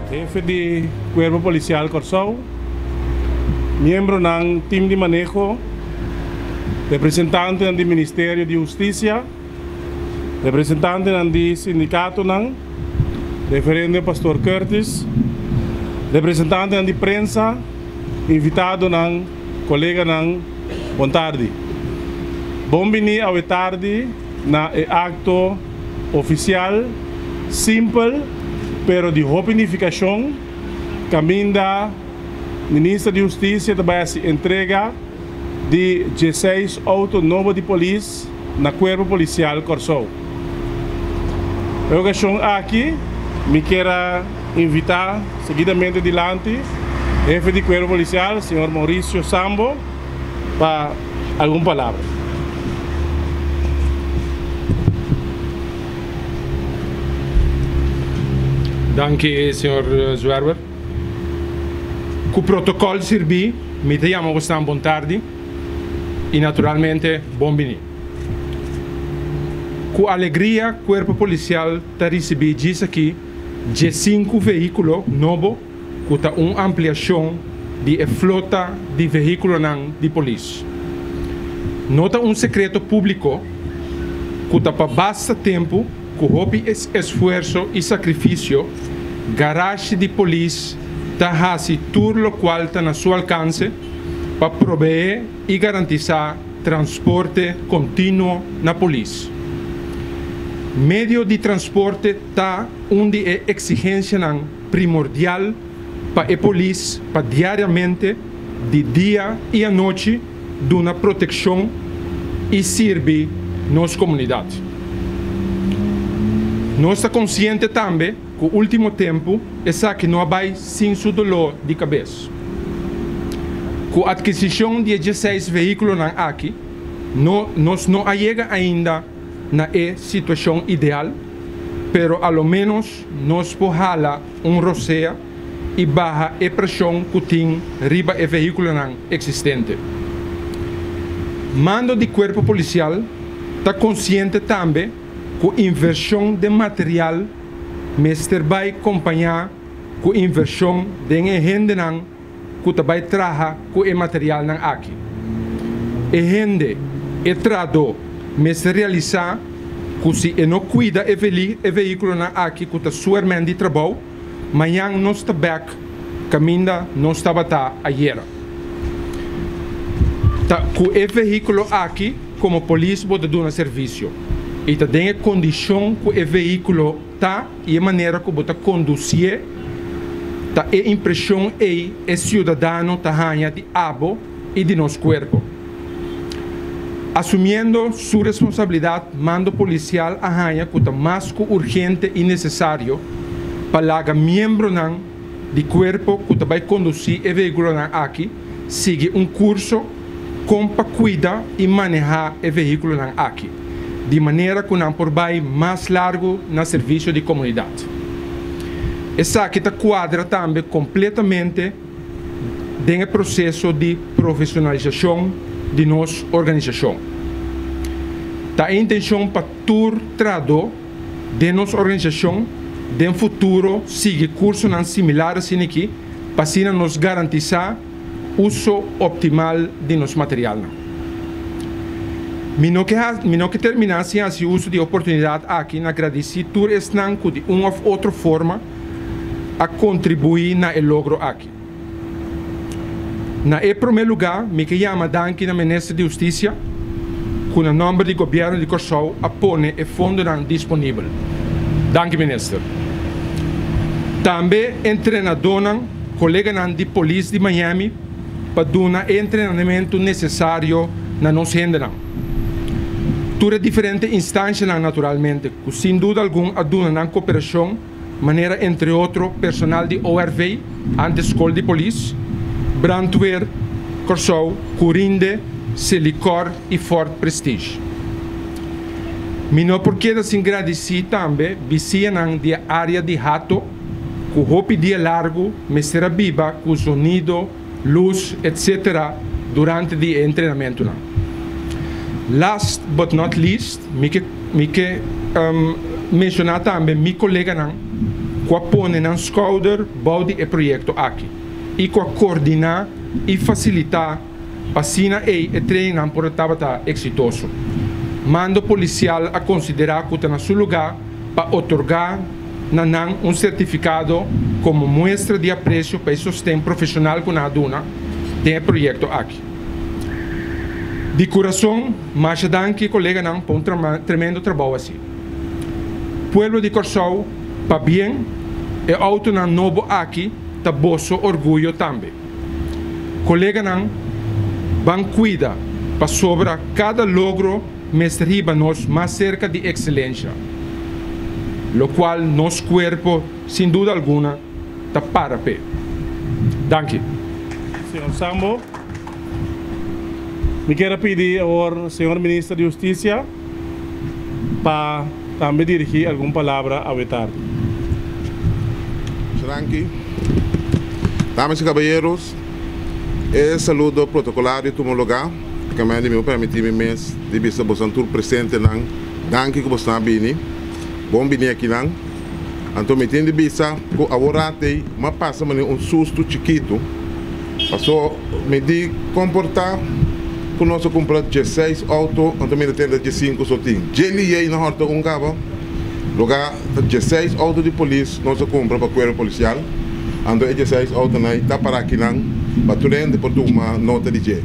Hefe di Kuerpo Polisial Kòrsou, miembronan tim di maneho, representantenan di Ministerio di Hustisia, representantenan di sindikatonan, Reverendo Pastor Curtis, representantenan di prensa, invitadonan, koleganan, bon tardi. Bon bini awe tardi na e akto ofisial, simpel pero di hopi nifikashon, kaminda Minister di Hustisia ta bai hasi entrega di dieseis outo nobo di polis na Kuerpo Polisial Kòrsou. E okashon aki mi kier a invitá seguidamente dilanti Hefe di Kuerpo Polisial, señor Mauricio Sambo, pa algun palabra. Danki, señor Zwerwer. Ku protokòl sirbí, mi ta yama bosnan bon tardi i naturalmente bon biní. Ku alegria Kuerpo Polisial ta risibí djis aki diesinku vehíkulo nobo ku ta un ampliashon di e flota di vehíkulonan di polis. No ta un sekreto públiko ku ta pa basta tempu ku hopi esfuerso i sakrifisio garashi di polis ta hasi tur lokual ta na su alkanse pa probeé i garantisá transporte kontinuo na polis. Medio di transporte ta un di e eksigensianan primordial pa e polis pa diariamente, di dia i anochi, duna protekshon i sirbi nos komunidat. Nos ta konsiente tambe ku último tempu esaki no a bai sin su doló di kabes. Ku atkisishon di e dieseis vehíkulonan aki no nos no a yega ainda na e situashon ideal, pero a lo ménos nos por hala un rosea i baha e preshon ku tin riba e vehíkulonan eksistente. Mando di Kuerpo Polisial ta konsiente tambe ku invershon den material mester bai kompañá ku invershon den e hendenan ku ta bai traha ku e materialnan aki. E hende, e trahadó, mester realisá ku si e no kuida e vehíkulonan aki ku ta su hèrmènt di trabou, mañan nos ta bèk kaminda nos tabata ayera. Ta ku e vehíkulo aki komo polis bo ta duna servisio i ta den e kondishon ku e vehíkulo ta i e manera ku bo ta kondusié ta e impreshon ei e siudadano ta haña di abo i di nos kuerpo. Asumiendo su responsabilidat mando polisial a haña ku ta mas ku urgente i nesesario pa laga miembronan di kuerpo ku ta bai kondusí e vehíkulonan aki sigui un kurso kon pa kuida i manehá e vehíkulonan aki di manera ku nan por bai mas largu na servisio di komunidat. Esaki ta kuadra tambe kompletamente den e proseso di profesionalisashon di nos organisashon. Ta e intenshon pa tur trahadó den nos organisashon den futuro sigui kursonan similar asin'aki pa asina nos garantisá uso optimal di nos materialnan. Mi no ke mi no ke terminá sin hasi uso di e oportunidat aki na gradisí tur esnan ku di un òf otro forma a kontribuí na e logro aki. Na e promé lugá mi ke yama danki na Minister di Hustisia ku na nòmber di Gobièrnu di Kòrsou a pone e fondonan disponibel. Danki Minister. Tambe entrenadónan, koleganan di Polis di Miami pa duna e entrenamentu nesesario na nos hendenan. Tur e diferente instanshanan naturalmente ku sin duda algun a duna nan koperashon manera entre otro personal di ORV, antes Skol di Polis, Brandweer Kòrsou, Curinde, Selikor i Ford Prestige. Mi no por keda sin gradisí tambe bisiñanan di e área di Hato ku hopi dia largu mester a biba ku zonido, lus etc. Durante di e entrenamentunan. Last but not least mi ke mi ke menshoná tambe mi koleganan. ku a pone nan skouder bou di e proyekto aki i ku a koordiná i fasilitá pa asina ei e trainingnan por a tabata eksitoso. Mando Polisial a konsiderá ku ta na su lugá pa otorgá na nan un sertifikado komo muestra di apresio pa e sosten profeshonal ku nan a duna den e proyekto aki. Di kurason, masha danki koleganan pa un tremendo trabou asi. Pueblo di Kòrsou, pabien, e outonan nobo aki ta boso orguyo tambe. Koleganan, ban kuida pasobra kada logro mester hiba nos mas serka di ekselensha, lokual nos kuerpo sin duda alguna ta para p'e. Danki. Señor Sambo, mi kier a pidi awor Señor Minister di Husticia pa tambe dirigi algun palabra awe tardi. Danki. Damas y caballeros, e saludo protocolario tuma lugar. Kamente mi por permiti mi mes di bisa bosan tur presentenan danki ku bosan a bini. Bon bini akinan. Anto mi tin di bisa ku awor atei m'a pasa manera un sustu chikitu, paso mi di komportá ku nos a kumpra dieseis outo, anto mi ta tende diesinku so tin. Dje liei na hòrta un kaba, lugá ta dieseis outo di polis nos a kumpra pa kuerpo polisial, anto e dieseis outonan ei ta pará akinan pa tur hende por tuma nota di dje.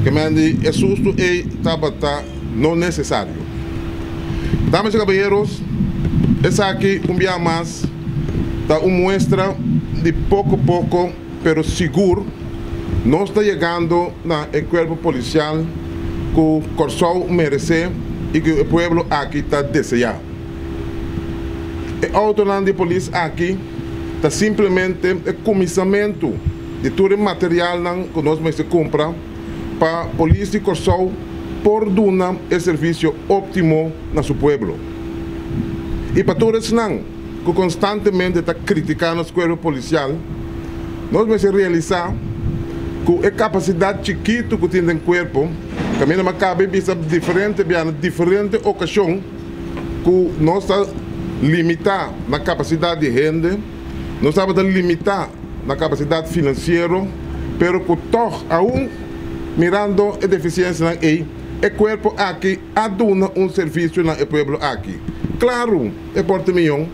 Kemende e sustu ei tabata no nesesario. Damas y caballeros, esaki un bia mas ta un muestra di poco poco pero sigur nos ta yegando na e cuerpo policial cu Corsou merece y cu e pueblo aki ta desea. E autonan di polis aki ta simplemente e cuminsamento di tur e materialnan cu nos mester cumpra pa Polis di Kòrsou por duna e servisio óptimo na su pueblo. I pa tur esnan ku konstantemente ta kritiká nos kuerpo polisial, nos mester realisá ku e kapasidat chikitu ku tin den kuerpo, kaminda mi a kaba bisa diferente bia na diferente okashon ku nos ta limitá na kapasidat di hende, nos tabata limitá na kapasidat finansiero, pero ku tòg aun mirando e defisiensianan ei, e kuerpo aki a duna un servisio na e pueblo aki. Klaru, e por ta mion,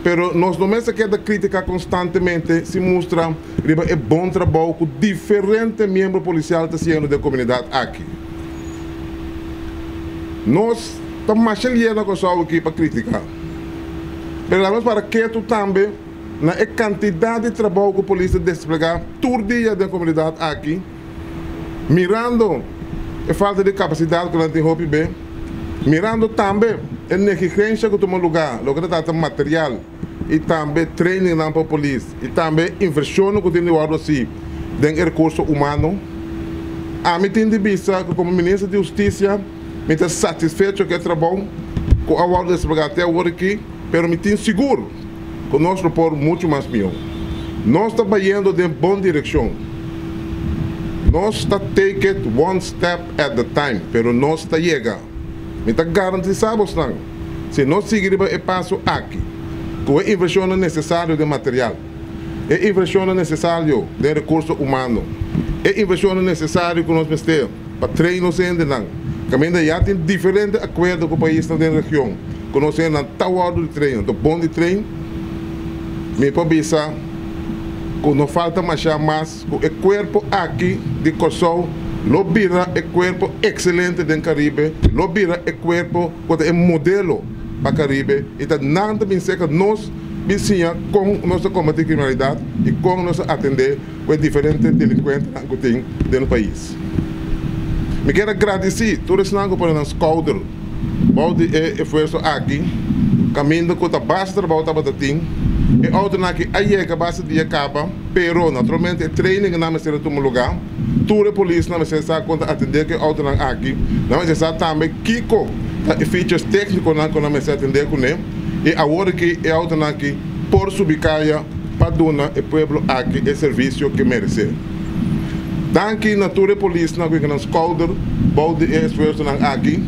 pero nos no mester keda kritiká konstantemente sin mustra riba e bon trabou ku diferente miembro polisial ta hasiendo den komunidat aki. Nos ta masha lier na Kòrsou aki pa kritiká, pero laga nos para ketu tambe. Na e kantidat di trabou ku polis ta desplegá tur dia den komunidat aki, mirando e falta di kapasidat ku nan tin hopi be, mirando tambe e negligensha ku tuma lugá loke ta trata material i tambe trainingnan pa polis i tambe invershonnan ku tin di wòrdu hasi den e rekurso humano, ami tin di bisa ku komo Minister di Hustisia mi ta satisfecho ku e trabou ku a wòrdu desplegá te awor aki, pero mi tin sigur. Ku nos lo por muchu mas mihó. Nos ta bayendo den bon direkshon. Nos ta take it one step at the time, pero nos ta yega. Mi ta garantisá bosnan, si nos sigui riba e paso aki, ku e invershonnan nesesario den material, e invershonnan nesesario den rekurso humano, e invershonnan nesesario ku nos mester pa train nos hendenan, kaminda ya tin diferente akuerdo ku paisnan den region, ku nos hendenan ta wòrdu di train, ta bon di train, mi por bisa ku no falta mashá mas ku e kuerpo aki di Kòrsou lo bira e kuerpo ekselente den Karibe, lo bira e kuerpo ku ta e modelo pa Karibe i ta nan ta bin serka nos bin siña kon nos ta kombatí kriminalidat i kon nos ta atendé ku e diferente delinkuentenan ku tin den nos pais. Mi kier a gradisí tur esnan ku pone nan skouder bou di e esfuerso aki, kaminda ku ta basta trabou tabata tin. E outonan aki a yega basta dia kaba, pero naturalmente e trainingnan mester a tuma lugá. Tur e polisnan mester sa kon ta atendé ku e outonan aki. Nan mester sa tambe kiko ta e features téknikonan ku nan mester atendé kuné. I awor aki e outonan aki por subi kaya pa duna e pueblo aki e servisio ke meresé. Danki na tur e polisnan ku nan skouder bou di e esfuersonan aki.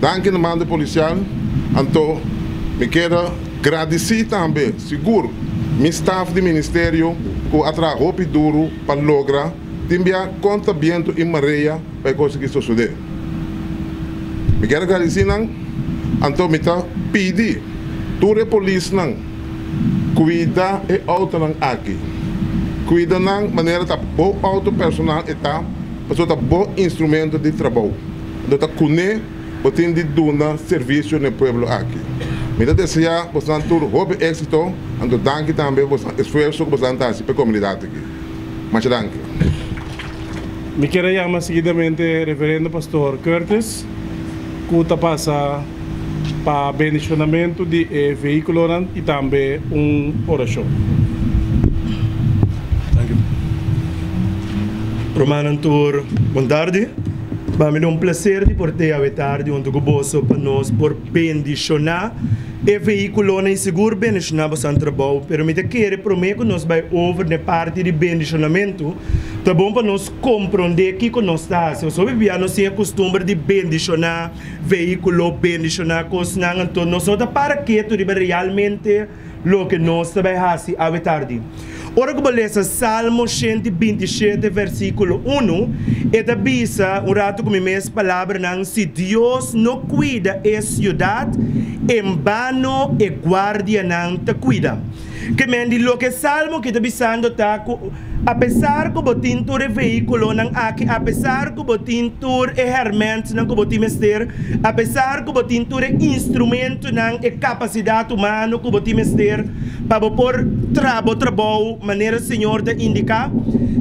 Danki na mando polisial. Anto mi keda Gradisí tambe sigur mi staf di ministerio ku a traha hopi duru pa logra tin bia kontra bientu i marea pa e kos aki sosodé. Mi kier a gradisí nan, anto mi ta pidi tur e polisnan kuida e outonan aki. Kuida nan manera ta bo outo personal e ta, pasobra ta bo instrumento di trabou. Anto ta kuné bo tin di duna servisio na e pueblo aki. Mi ta deseá bosnan tur hopi éksito, anto danki tambe pa bosnan esfuerso ku bosnan ta hasi pa e komunidat aki. Masha danki. Mi kier a yama seguidamente Reverendo Pastor Curtis ku ta pasa pa bendishonamentu di e vehíkulonan i tambe un orashon. Danki. Rumannan tur, bon tardi. Pa mi ta un placer di por te awe tardi hunto cu boso pa nos por bendiciona e vehiculonan y sigur bendiciona boso trabou. Pero mi ta kere prome cu nos bay over na e parti di bendicionamento, ta bon pa nos compronde kico nos ta haci. Pasobra hopi bia nos tin e custumber di bendiciona vehiculo, bendiciona cosnan, anto nos no ta para keto riba realmente loke nos ta bai hasi awe tardi. Ora ku bo lesa Salmo 127 versíkulo 1, e ta bisa un ratu ku mi mes palabranan, Si Dios no kuida e siudat, en bano e guardianan ta kuida. Ke men di loke Salmo aki ta bisando ta ku apesar ku bo tin tur e vehíkulonan aki, apesar ku bo tin tur e hèrmèntnan ku bo tin mester, apesar ku bo tin tur e instrumentonan, e kapasidat humano ku bo tin mester pa bo por traha bo trabou manera Señor ta indiká,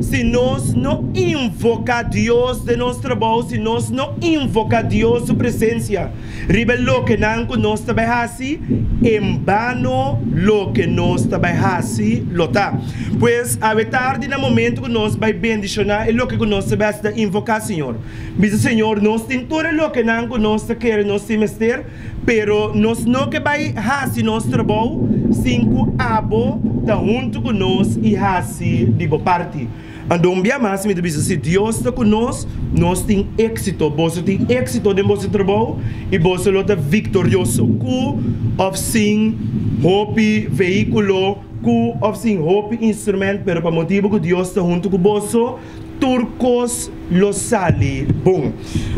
si nos no invoká Dios den nos trabou, si nos no invoká Dios su presensia riba e lokenan ku nos ta bai hasi, en bano loke nos ta bai hasi lo ta. Pues, awe tardi na momento ku nos bai bendishoná e loke ku nos ta bai hasi ta invoká Señor. Bisa, Señor, nos tin tur e lokenan ku nos ta kere nos tin mester, pero nos no ke bai hasi nos trabou sin ku Abo ta huntu ku nos i hasi di Bo parti. Anto un bia mas mi ta bisa, si Dios ta ku nos, nos tin éksito. Boso tin éksito den boso trabou i boso lo ta viktorioso, ku òf sin hopi vehíkulo, ku òf sin hopi instrument, pero pa motibu ku Dios ta huntu ku boso, tur kos lo sali bon.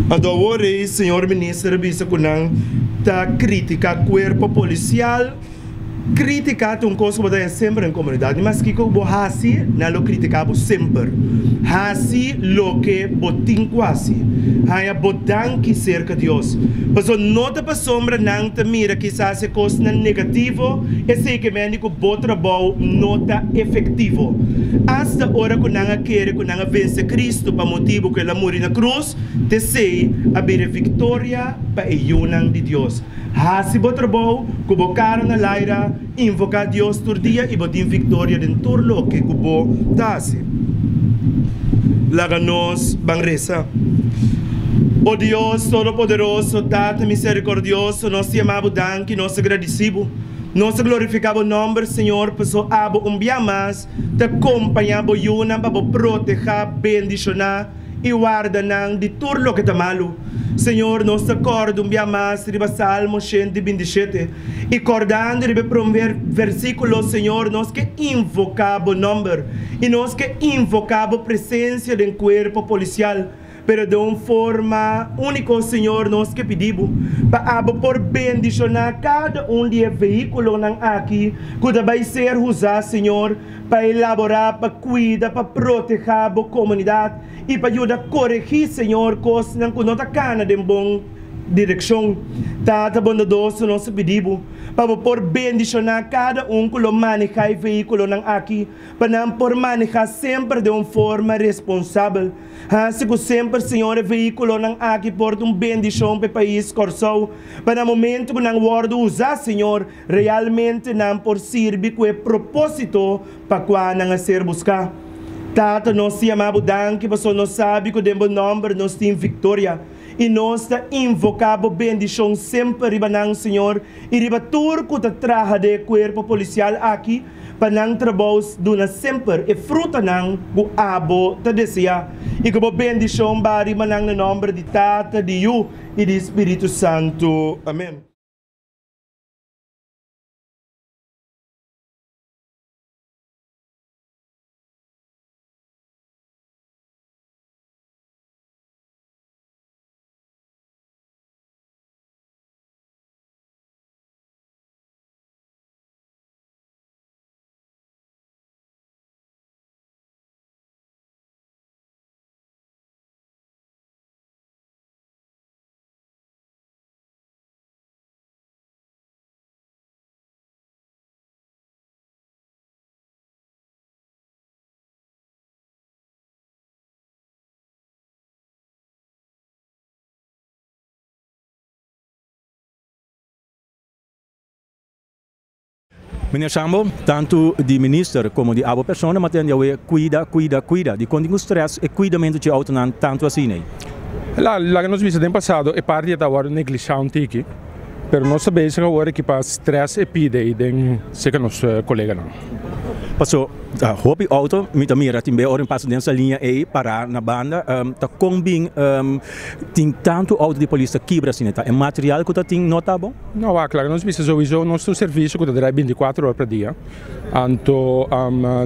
Anto awor ei señor minister a bisa ku nan ta kritika kuerpo polisial. Kritika ta un kos ku bo ta haña semper den komunidat. Ni mas kiko ku bo hasi, nan lo kritika bo semper. Hasi loke bo tin ku hasi. Haña bo danki serka Dios. Pasobra no ta pasobra nan ta mira kisas e kosnan negativo, esei ke mende ku bo trabou no ta efektivo. Asta ora ku nan a kere ku nan a vense Kristu pa motibu ku el a muri na krus, t'esei a bira e viktoria pa e yunan di Dios. Hasi bo trabou ku bo kara na laira, invoká Dios tur dia i bo tin viktoria den tur loke ku bo ta hasi. Laga nos ban resa. O Dios Todopoderoso, Tata miserikordioso, nos ta yama Bo danki, nos ta gradisí Bo. Nos ta glorifiká Bo nòmber, Señor, paso Abo un bia mas ta kompañá Bo yunan pa Bo protehá, bendishoná, i warda nan di tur loke ta malu. Señor, nos ta kòrda un bia mas riba Salmo 127, i kòrdando riba e promé versíkulo, Señor, nos ke invoká Bo nòmber, i nos ke invoká Bo presensia den kuerpo polisial, pero den un forma úniko, Señor, nos ke pidi Bo pa Abo por bendishoná kada un di e vehíkulonan aki ku ta bai ser usá, Señor, pa elaborá, pa kuida, pa protehá bo komunidat i pa yuda koregí, Señor, kosnan ku no ta kana den bon direkshon. Tata bondadoso, nos ta pidi Bo pa Bo por bendishoná kada un ku lo manehá e vehíkulonan aki, pa nan por manehá semper den un forma responsabel. Hasi ku semper, Señor, e vehíkulonan aki por ta un bendishon pa e pais Kòrsou, pa na momentu ku nan wòrdu usá, Señor, Realmente nan por sirbi ku e propósito pa kua nan a ser buská. Tata, nos ta yama Bo danki pasobra nos sabi ku den Bo nòmber nos tin viktoria. I nos ta invoká Bo bendishon semper riba nan, Señor, i riba tur ku ta traha den e kuerpo polisial aki, pa nan trabou duna semper e frutanan ku Abo ta deseá. I ku Bo bendishon ba riba nan na nòmber di Tata, di Yu, i di Spiritu Santu. Amèn. Meneer Sambo, tantu di minister komo di abo persona m'a tende awe kuida, kuida, kuida. Dikon tin ku stress e kuidamentu dje outonan tantu asina ei? La, laga nos bisa den pasado e parti a ta wòrdu neglishá un tiki, pero nos ta bezig awor aki pa stress e pida ei den serka nos koleganan. Paso hopi outo mi ta mira tin be ora mi pasa den saliña ei pará na banda ta kon bin tin tantu outo di polis ta kibra asina ta e material ku ta tin no ta bon? No wak, laga nos bisa souiso nos ta un servisio ku ta drai bintikuater ora pa dia anto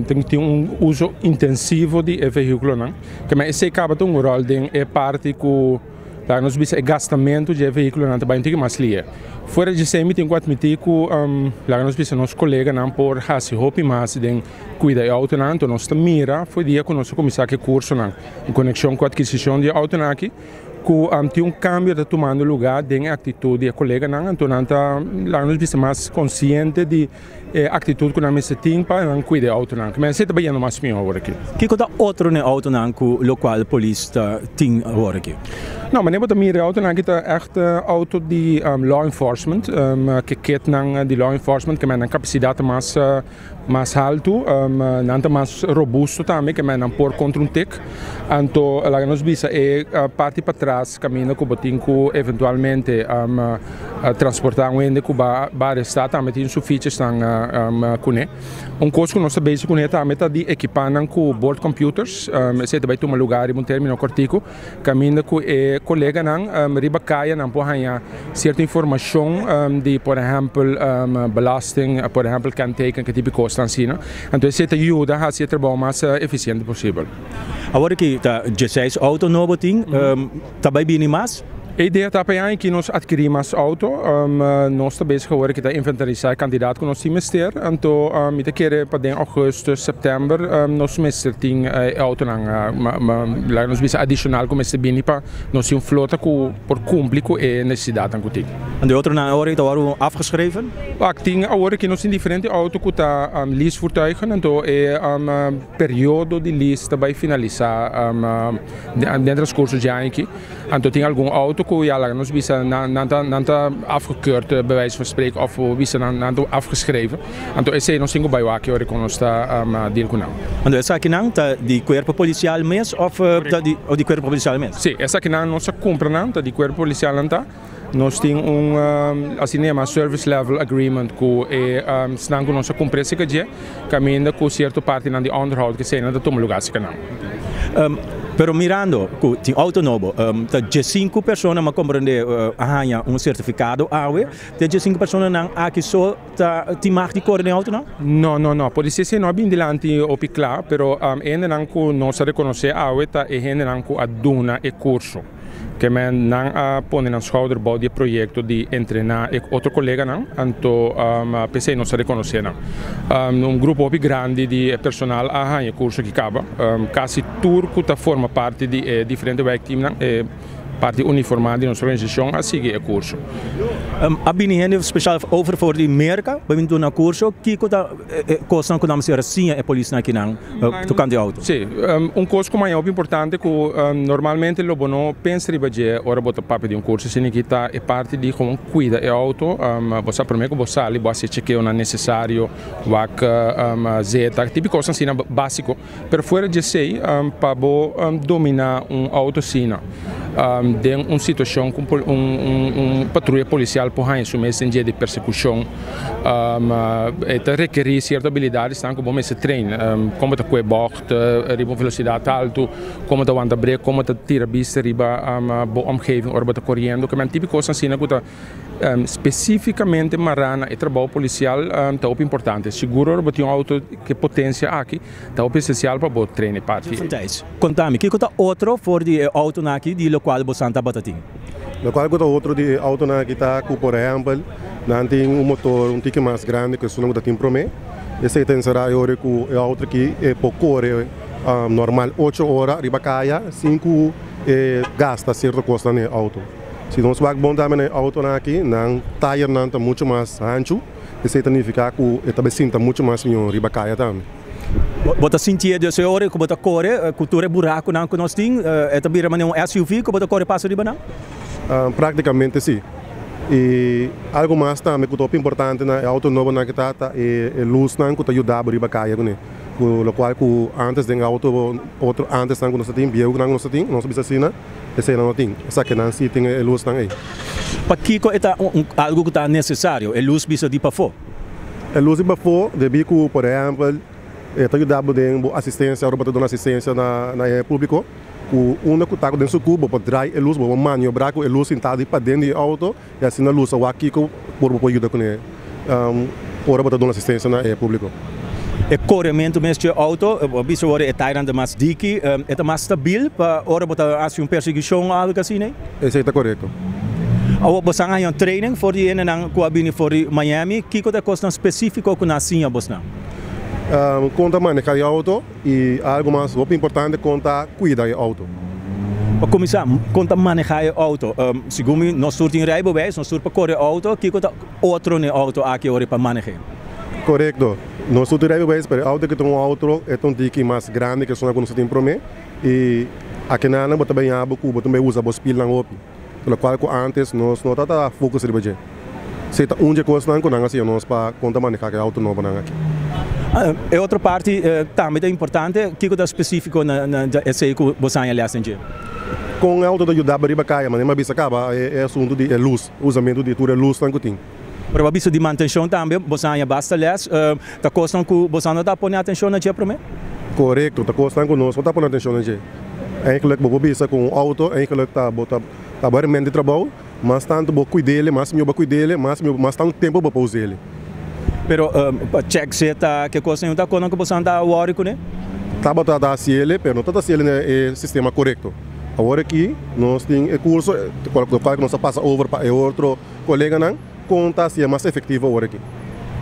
tin tin un uso intensivo di e vehíkulonan ke men esei kaba ta un ròl den e parti ku Laga nos bisa e gastamentu dje vehíkulonan ta bai un tiki mas lie. Fuera dje esei mi tin ku atmití ku laga nos bisa nos koleganan por hasi hopi mas den kuida e outonan. Anto nos ta mira for dia ku nos a kuminsá ku e kursonan en konekshon ku atkisishon di e outonan aki ku tin un kambio ta tumando lugá den e aktitut di e koleganan. Anto nan ta laga nos bisa mas konsiente di e aktitut ku nan mester tin pa nan kuida e outonan. Ku mester ta bayendo mas mihó awor aki. Kiko ta otro na e outonan ku lokual polis ta tin awor aki? No, manera bo ta mira e outonan aki ta ègt outo di law enforcement, ke kitnan di law enforcement ke men nan kapasidat ta mas mas haltu, nan ta mas robusto tambe ke men nan por kontra un tik. Anto laga nos bisa e parti patras kaminda ku bo tin ku eventualmente transportá un hende ku ba arestá tambe tin su fichesnan kuné. Un kos ku nos ta bezig kuné tambe ta di ekipá nan ku board computers. Esei ta bai tuma lugá riba un término kòrtiku kaminda ku e koleganan riba kaya nan por haña sierto informashon di por ehèmpel belasting, por ehèmpel kenteken, ke tipo di kosnan asina. Anto esei ta yuda hasi e trabou mas efisiente posibel. Awor ki ta dieseis outo nobo tin, ta bai bini mas? E idea ta pa e aña ki nos adkirí mas outo. Nos ta bezig awor ki ta inventarisá e kantidat ku nos tin mester. Anto mi ta kere pa den augustus, sèptèmber nos mester tin e outonan, laga nos bisa adishonal ku mester bini pa nos tin un flota ku por kumpli ku e nesesidatnan ku tin. Anto e otronan awor ta wòrdu afgeschreven? Wak, tin awor ki nos tin diferente outo ku ta leasevoertuigen, anto e periodo di lease ta bai finalisá den transkurso dje aña aki. Anto tin algun auto ku ya laga nos bisa nan nan ta nan ta afgekeurd bij wijze van spreken of bisa nan nan ta afgeschreven. Anto esei nos tin ku bai wak ora ku nos ta deal ku nan. Anto esakinan ta di kuerpo polisial mes of ta di di kuerpo polisial mes? Si, esakinan nos a kumpra nan ta di kuerpo polisial nan ta. Nos tin un asina yama service level agreement ku e esnan ku nos a kumpra esaki dje kaminda ku sierto partinan di onderhoud ku eseinan ta tuma luga esaki nan. Pero mirando ku tin outo nobo ta diesinku persona m'a komprende a haña un sertifikado awe, ta diesinku personanan aki so ta tin mag di kore den outonan? No, no, no. Podisé esei no a bin dilanti hopi kla, pero e hendenan ku nos a rekonosé awe ta e hendenan ku a duna e kurso. Ke men nan a pone nan schouder bou di e proyekto di entrená e otro koleganan, anto p'esei nos a rekonosé nan. Un grupo hopi grandi di e personal a haña e kurso aki kaba. Kasi tur ku ta forma parti di e diferente wijkteamnan, e parti uniformá di nos organisashon a sigui e kurso. A bini hende spesial over for di Merka pa bini duna kurso. Kiko ta e kosnan ku nan mester a siña e polisnan akinan? Tokante auto. Sí, un kos ku maña hopi importante ku normalmente lo bo no pensa riba dje ora bo ta papia di un kurso asina aki ta e parti di kon kuida e auto. Bo sa prome ku bo sali bo hasi e chekeonan nesesario, wak zeta, tipo kosnan asina básiko. Pero fuera di esei pa bo dominá un auto asina den un situashon ku un patruya polisial por haña su mes den dje di persekushon. E ta rekerí sierto abilidadesnan ku bo mester train, kon bo ta kue bògt riba un velosidat altu, kon bo ta wanta brek, kon bo ta tira bista riba bo omgeving ora bo ta koriendo. Ke men tipo kos asina ku ta spesífikamente mará na e trabou polisial ta hopi importante. Sigur ora bo tin un outo ku e potensia aki ta hopi esensial pa bo train e parti ei. Konta mi, kiko ta otro for di e outonan aki di lokual bo san tabata tin? Lokual ku ta otro di e outonan aki ta ku por ehèmpel nan tin un motor un tiki mas grandi ku esunnan ku ta tin promé. Esei ta enserá e ora ku e outo aki e por kore normal ocho ora riba kaya sin ku e gasta sierto kosnan den e outo. Si nos wak bon tambe na e outonan aki nan tayernan ta muchu mas hanchu, esei ta nifiká ku e ta bai sinta muchu mas mihó riba kaya tambe. Bo ta sintié dus e ora ku bo ta kore ku tur e burakunan ku nos tin, e ta bira manera un SUV ku bo ta kore pasa riba nan? Práktikamente sí. I algu mas tambe ku ta hopi importante na e outo nobonan ku ta ta e lusnan ku ta yuda bo riba kaya kuné. Ku lokual ku antes den outo otro antesnan ku nos ta tin, bieunan ku nos ta tin, nos ta bisa asina, eseinan no tin. Esakinan si tin e lusnan ei. Pakiko e ta un algu ku ta nesesario, e lus bisa di pafó? E lus di pafó debí ku por ehèmpel e ta yuda bo den bo asistensia ora bo ta duna asistensia na na e públiko. Ku unda ku ta ku den su ku bo por drai e lus, bo por maniobrá ku e lus sintá di paden di e outo i asina lus a wak kiko por bo por yuda kuné ora bo ta duna asistensia na e públiko. E korementu mes dje outo, bo a bisa ora e tainan ta mas diki, e ta mas stabil pa ora bo ta hasi un persiguishon o algu asina? Esei ta korekto. Awor bo san haña un training for di hendenan ku a bini for di Miami, kiko ta e kosnan spesífiko ku nan a siña bosnan? Kon ta maneha e outo. I algu mas hopi importante, kon ta kuida e outo. Pa kuminsá, kon ta manehá e outo? Segun mi, nos tur tin rijbewijs, nos tur por kore outo. Kiko ta otro na e outo aki ora pa maneh'é? Korekto. Nos tur tin rijbewijs, pero e outo aki ta un outo, e ta un tiki mas grandi ku esun ku nos a tin promé. I akinan bo ta baña bo ku bo ta bai usa bo spilnan hopi, lokual ku antes nos no tabata focus riba dje. Si ta un dje kosnan ku nan a siña nos pa kon ta manehá e outo nobonan aki. E otro parti tambe ta importante, kiko ta spesífiko na esei ku bo saña lès den dje? Kon e outo ta yuda bo riba kaya? Manera mi a bisa kaba e asuntu di e lus, usamentu di tur e lusnan ku tin. Pero bo a bisa di mantenshon tambe, bo saña basta lès, ta kosnan ku bo sa no ta pone atenshon na dje promé? Korekto, ta kosnan ku nos no ta pone atenshon na dje. Eigentlik bo por bisa ku un outo eigentlik ta bo ta bo herment di trabou. Mas tantu bo kuid'el, mas mihó bo kuid'el, mas mihó, mas tantu tempu bo por us'el. Pero pa check si e ta ke kos nan ta kono ku bo san ta wòri kuné? Tabata ta hasi el, pero no ta hasi el na e sistema korekto. Awor aki nos tin e kurso, lokual ku nos a pasa over pa e otro koleganan, kon ta hasi e mas efektivo awor aki.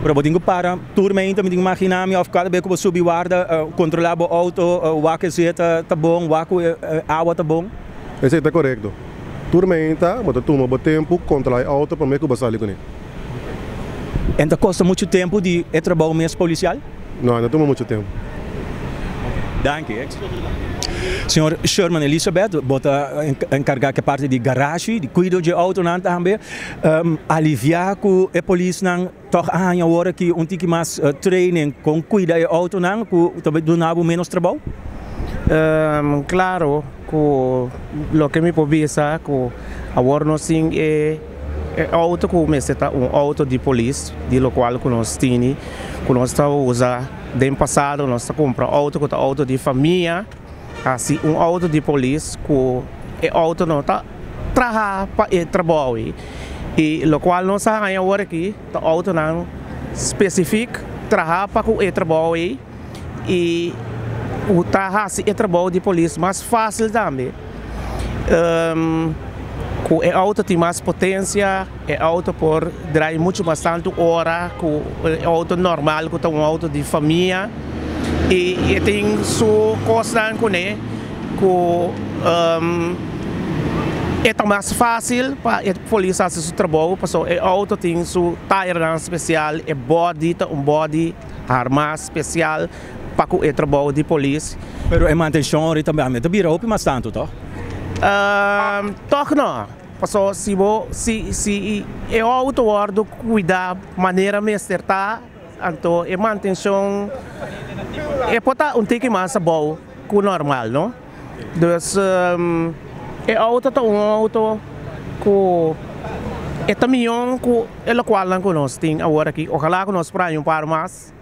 Pero bo tin ku para tur meinta, mi tin ku magina mi, òf kada bes ku bo subi warda, kontrolá bo outo, wak e zeta ta bon, wak ku e awa ta bon. Esei ta korekto. Tur meinta bo ta tuma bo tempu kontrolá e outo promé ku bo sali kuné. En ta kosta muchu tempu di e trabou mes polisial? No, e no tuma muchu tempu. Danki. Señor Sherman Elizabeth, bo ta enkargá ku e parti di garashi, di kuido dje outonan tambe. Aliviá ku e polisnan tòg a haña awor aki un tiki mas training kon kuida e outonan ku ta duna bo ménos trabou? Klaro ku loke mi por bisa ku awor nos tin e outo ku mester ta un outo di polis di lokual ku nos tini ku nos ta usa den pasado nos ta kumpra outo ku ta outo di famia. Hasi un auto di polis ku e auto no ta traha pa e trabou ei i lokual nos a haña awor aki ta autonan spesifik traha pa ku e trabou ei i ku ta hasi e trabou di polis mas fásil tambe ku e auto tin mas potensia e auto por drai muchu mas tantu ora ku e auto normal ku ta un auto di famia. I e tin su kosnan kuné ku e ta mas fásil pa e polis hasi su trabou pasobra e outo tin su taiernan spesial, e bòdi ta un bòdi harmá spesial pa ku e trabou di polis. Pero e mantenshon ahorita tambe ta bira hopi mas tantu, tòg? Tòg no, pasobra si bo si si e outo wòrdu kuidá manera mester ta. Anto e mantencion e por ta un tiki mas abou cu normal no. Dus e auto ta un auto cu e ta miyon cu e locualnan cu nos tin awor aki. Ojalá cu nos por haña un par mas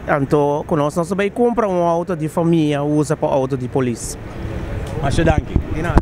anto cu nos nos ta bay cumpra un auto di famia usa pa auto di polis. Masha danki. Di nada.